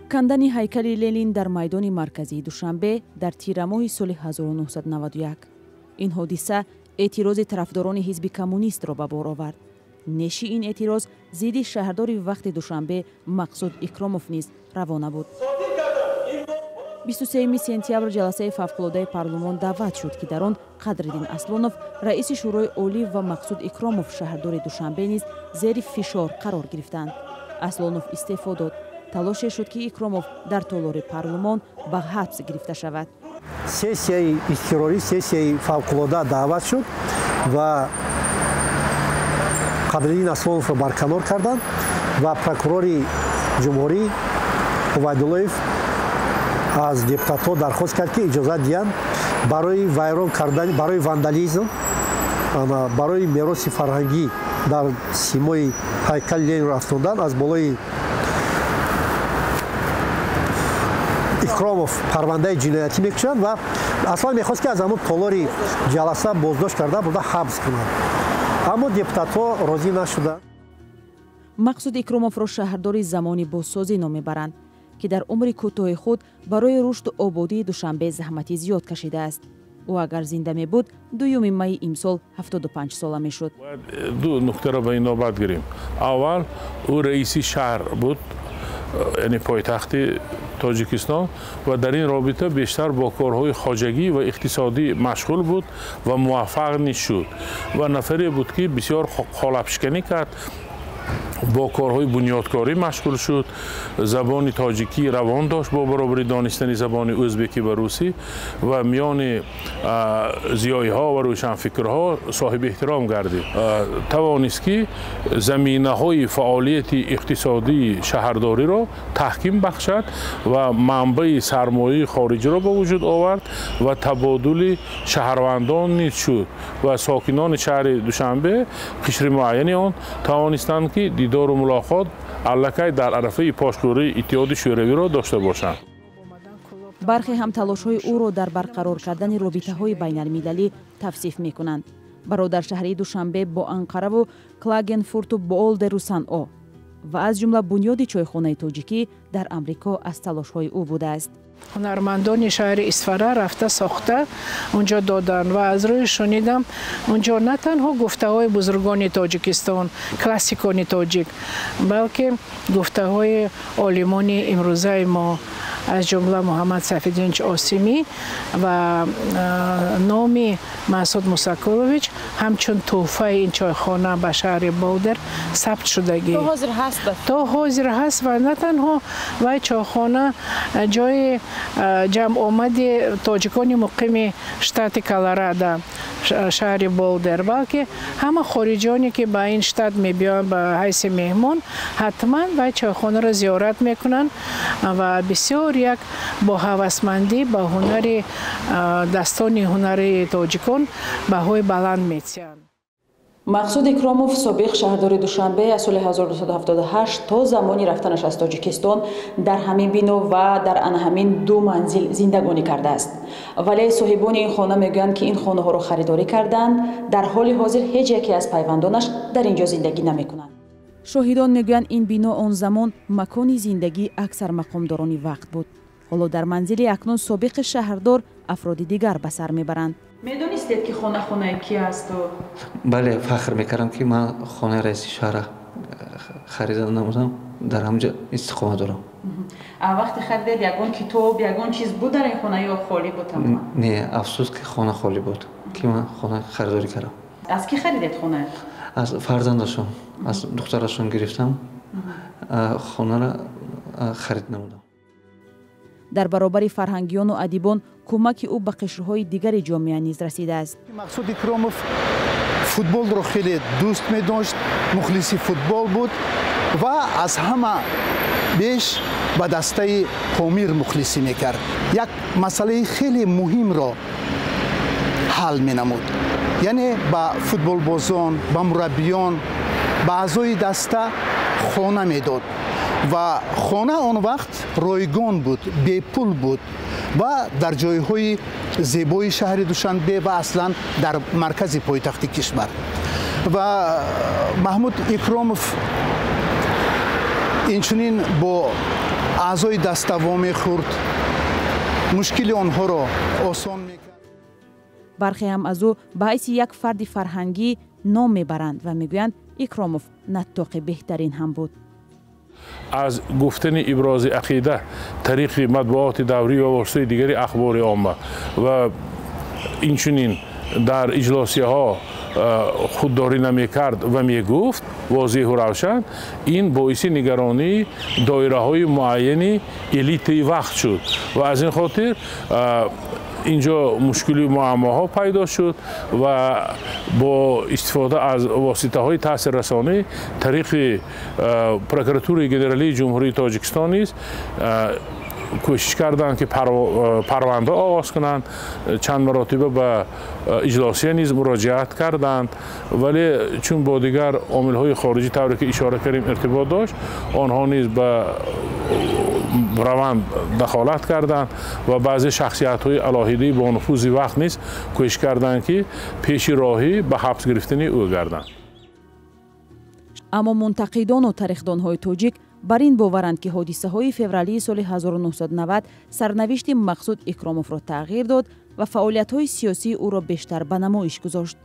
Кандани ҳайкали Ленин дар майдони марказии Душанбе дар тирамоҳи соли 1991. Ин ҳодиса эътирози тарафдорони ҳизби коммунистро ба бор овард. Неши ин эътироз зидди шаҳрдори вақти Душанбе Мақсуд Икромов низ равона буд. 23 сентябр ҷаласаи фавқулодаи парлумон даъват шуд, ки дар он Қадриддин Аслонов, раиси Шӯрои Олӣ, ва Мақсуд Икромов, шаҳрдори Душанбе, низ зери фишор қарор гирифтанд. Аслонов истеъфо дод. Талоше шуд, ки Икромов дар толори парлумон ба ҳабс гирифта шавад. Сессияи изтирорӣ, сессияи фавқулода даъват шуд ва Қадриддин Аслоновро барканор карданд ва прокурори ҷумҳурӣ Убайдуллоев аз депутатҳо дархост кард, ки иҷозат диҳанд барои вайрон кардан, барои вандализм, барои мероси фарҳангӣ дар симои ҳайкали Ленинро афтондан аз болои Икромов парвандаи ҷиноятӣ мекушанд ва аслан мехост, ки аз ҳамон толори ҷаласа боздошт карда бурда ҳабс кунанд, аммо депутатҳо розӣ нашуданд. Мақсуд Икромовро шаҳрдори замони бозсозӣ ном мебаранд, ки дар умри кӯтоҳи худ барои рушду ободии Душанбе заҳмати зиёд кашидааст. Ӯ агар зинда мебуд, 2 майи имсол 75 сола мешуд. Ду нуктаро ба ин навбат гирем. Аввал, ӯ раиси шаҳр буд, яъне пойтахти Тоҷикистон, ва дар ин робита бештар бо корҳои хоҷагӣ ва иқтисодӣ машғул буд ва муваффақ низ шуд ва нафаре буд, ки бисёр қолабшиканӣ кард, бо корҳои бунёдкорӣ машғул шуд, забони тоҷикӣ равон дошт бо баробари донистани забони ӯзбекӣ ва русӣ ва миёни зиёиҳо ва рӯшанфикрҳо соҳиби эҳтиром гардид. Тавонист, ки заминаҳои фаъолияти иқтисодии шаҳрдориро таҳким бахшад ва манбаи сармояи хориҷиро ба вуҷуд овард ва табодули шаҳрвандон низ шуд ва сокинони шаҳри Душанбе, қишри муайяни он, тавонистанд, ки дидору мулоқот аллакай дар арафаи пошхӯрии Иттиҳоди Шӯравиро дошта бошанд. Бархе ҳам талошҳои ӯро дар барқарор кардани робитаҳои байналмилалӣ тавсиф мекунанд. Бародаршаҳрии Душанбе бо Анқараву Клагенфурту Боолдеру Санъо ва аз ҷумла бунёди чойхонаи тоҷикӣ дар Амрико аз талошҳои ӯ будааст. Ҳунармандони шаҳри Исфара рафта сохта унҷо доданд ва аз рӯи шунидам, унҷо на танҳо гуфтаҳои бузургони Тоҷикистон, классикони тоҷик, балки гуфтаҳои олимони имрӯзаи мо, аз ҷумла Муҳаммад Сафиддинович Осимӣ ва номи Масуд Мусакулович ҳамчун тӯҳфаи ин чойхона ба шаҳри Болдер сабт шудагӣ то ҳозир ҳаст. Ва на танҳо вай чойхона ҷои ҷамъомади тоҷикони муқими штати Колорадо, шаҳри Болдер, балки ҳама хориҷоне, ки ба ин штат мебиёянд ба ҳайси меҳмон, ҳатман вай чойхонаро зиёрат мекунанд ва бисёр як бо ҳавасмандӣ ба ҳунари дастони ҳунари тоҷикон баҳои баланд метиҳанд. Мақсуд Икромов, собиқ шаҳрдори Душанбе, аз соли 1978 то замони рафтанаш аз Тоҷикистон дар ҳамин бино ва дар ана ҳамин ду манзил зиндагонӣ кардааст. Вале соҳибони ин хона мегӯянд, ки ин хонаҳоро харидорӣ карданд. Дар ҳоли ҳозир ҳеҷ яке аз пайвандонаш дар ин ҷо зиндагӣ намекунанд. Шоҳидон мегӯянд, ин бино он замон макони зиндагии аксар мақомдорони вақт буд. Ҳоло дар манзили акнун собиқи шаҳрдор афроди дигар ба сар мебаранд. Медонистед, ки хона хонаи ки асту? Бале, фахр мекардам, ки ман хонаи раиси шаҳра харида намудам, дар ҳамҷа истиқомат дорам. Вақте харидед, ягон китоб, ягон чиз буд дар ин хона ё холӣ буд тамоман? Не, афсӯс, ки хона холӣ буд, ки ман хона харидорӣ кардам. Аз кӣ харидед хона? Аз фарзандашон, аз духтарашон гирифтам, хонаро харид намудам. Дар баробари фарҳангиёну адибон кӯмаки ӯ ба қишрҳои дигари ҷомеа низ расидааст. Мақсуд Икромов футболро хеле дӯст медошт, мухлиси футбол буд ва аз ҳама беш ба дастаи Помир мухлисӣ мекард. Як масъалаи хеле муҳимро ҳал менамуд, яъне ба футболбозон, ба мураббиён, ба аъзои даста хона медод ва хона он вақт ройгон буд, бепул буд ва дар ҷойҳои зебои шаҳри Душанбе ва аслан дар маркази пойтахти кишвар. Ва Маҳмуд Икромов инчунин бо Аъзои даста вомехӯрд, мушкили онҳоро осон мекард. Бархе ҳам аз ӯ ба ҳайси як фарди фарҳангӣ ном мебаранд ва мегӯянд, Икромов наттоқи беҳтарин ҳам буд. Аз гуфтани ибрози ақида тариқи матбуоти даврӣ ва воситаи дигари ахбори омма ва инчунин дар иҷлосияҳо худдорӣ намекард ва мегуфт возеҳу равшан, ин боиси нигаронии доираҳои муайяни элитаи вақт шуд ва аз ин хотир инҷо мушкили муаммоҳо пайдо шуд ва бо истифода аз воситаҳои таъсиррасонӣ тариқи прокуратураи генералии Ҷумҳурии Тоҷикистон низ кӯшиш карданд, ки парванда оғоз кунанд. Чанд маротиба ба иҷлосия низ муроҷиат карданд, вале чун бо дигар омилҳои хориҷӣ, тавре ки ишора кардем, иртибот дошт, онҳо низ ба раванд дахолат карданд ва баъзе шахсиятҳои алоҳидаи бо нуфузи вақт низ кӯшиш карданд, ки пеши роҳӣ ба ҳабс гирифтани ӯ гарданд. Аммо мунтақидону тарихдонҳои тоҷик бар ин боваранд, ки ҳодисаҳои февралии соли 1990 сарнавишти Мақсуд Икромовро тағйир дод ва фаъолиятҳои сиёсии ӯро бештар ба намоиш гузошт.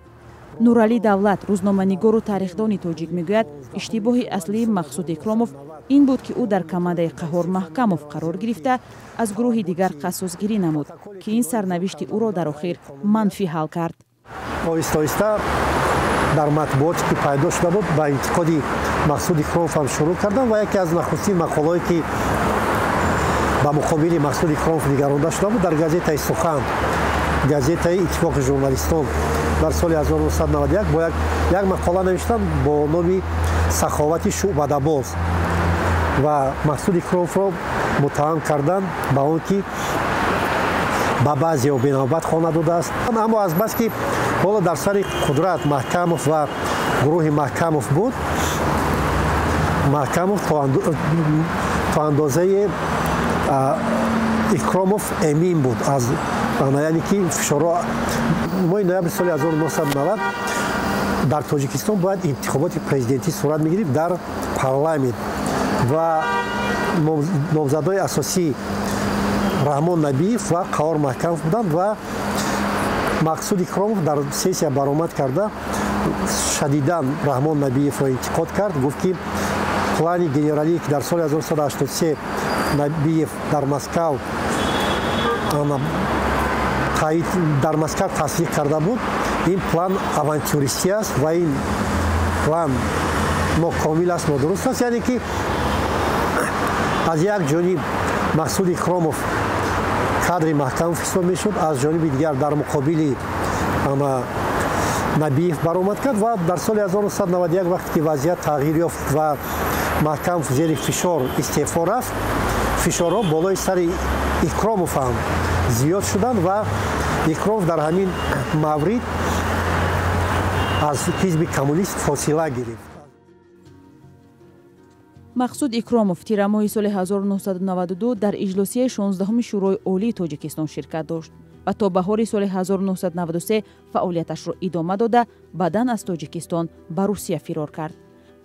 Нуралӣ Давлат, рӯзноманигору тарихдони тоҷик, мегӯяд, иштибоҳи аслии Мақсуд Икромов ин буд, ки ӯ дар командаи Қаҳор Маҳкамов қарор гирифта, аз гурӯҳи дигар қассосгирӣ намуд, ки ин сарнавишти ӯро дар охир манфӣ ҳал кард. Оҳиста оҳиста дар матбуоте, ки пайдо шуда буд, ба интиқоди Мақсуд Икромов ҳам шурӯъ кардам ва яке аз нахустин мақолаҳое, ки ба муқобили Мақсуд Икромов нигаронда шуда буд, дар газетаи «Сухан», газетаи Иттифоқи журналистон, дар соли 1991 бо як мақола навиштам бо номи «Саховати шӯъбадабоз» ва Мақсуд Икромовро муттаҳам карданд ба он ки ба баъзеҳо бенавбат хона додааст. Аммо азбаски ҳоло дар сари қудрат Маҳкамов ва гурӯҳи Маҳкамов буд, Маҳкамов то андозаи Икромов эмин буд аз, яъне ки фишорҳо. Моҳи ноябри соли 1990 дар Тоҷикистон бояд интихоботи президентӣ сурат мегирифт дар парламент ва номзадҳои асосӣ Раҳмон Набиев ва Қаҳор Маҳкамов буданд ва Мақсуд Икромов дар сессия баромад карда, шадидан Раҳмон Набиевро интиқод кард, гуфт, ки плани генералие, ки дар соли 1983 Набиев дар Москав тасдиқ карда буд, ин план авантюристӣ аст ва ин план нокомил аст, нодуруст аст. Яъне ки аз як ҷониб Мақсуд Икромов кадри Маҳкамов ҳисоб мешуд, аз ҷониби дигар дар муқобили Набиев баромад кард. Ва дар соли 1991, вақте ки вазъият тағйир ёфт ва Маҳкамов зери фишор истеъфо рафт, фишорҳо болои сари Икромов ҳам зиёд шуданд ва Икромов дар ҳамин маврид аз ҳизби коммунист фосила гирифт. Мақсуд Икромов тирамоҳи соли 1992 дар иҷлосияи 16-уми Шӯрои Олии Тоҷикистон ширкат дошт ва то баҳори соли 1993 фаъолияташро идома дода, баъдан аз Тоҷикистон ба Русия фирор кард.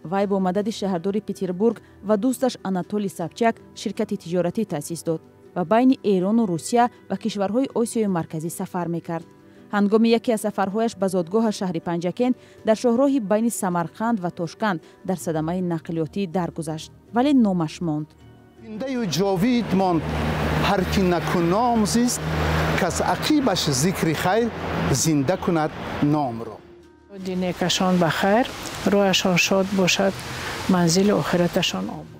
Вай бо мадади шаҳрдори Петербург ва дӯсташ Анатолий Собчак ширкати тиҷоратӣ таъсис дод ва байни Эрону Русия ва кишварҳои Осиёи Марказӣ сафар мекард. Ҳангоми яке аз сафарҳояш ба зодгоҳаш, шаҳри Панҷакент, дар шоҳроҳи байни Самарқанд ва Тошканд дар садамаи нақлиётӣ даргузашт, вале номаш монд. Зиндаю ҷовид монд ҳар ки накуном зист, кас ақибаш зикри хайр зинда кунад номро. Динекашон ба хайр, рӯҳашон шод бошад, манзили охираташон обод.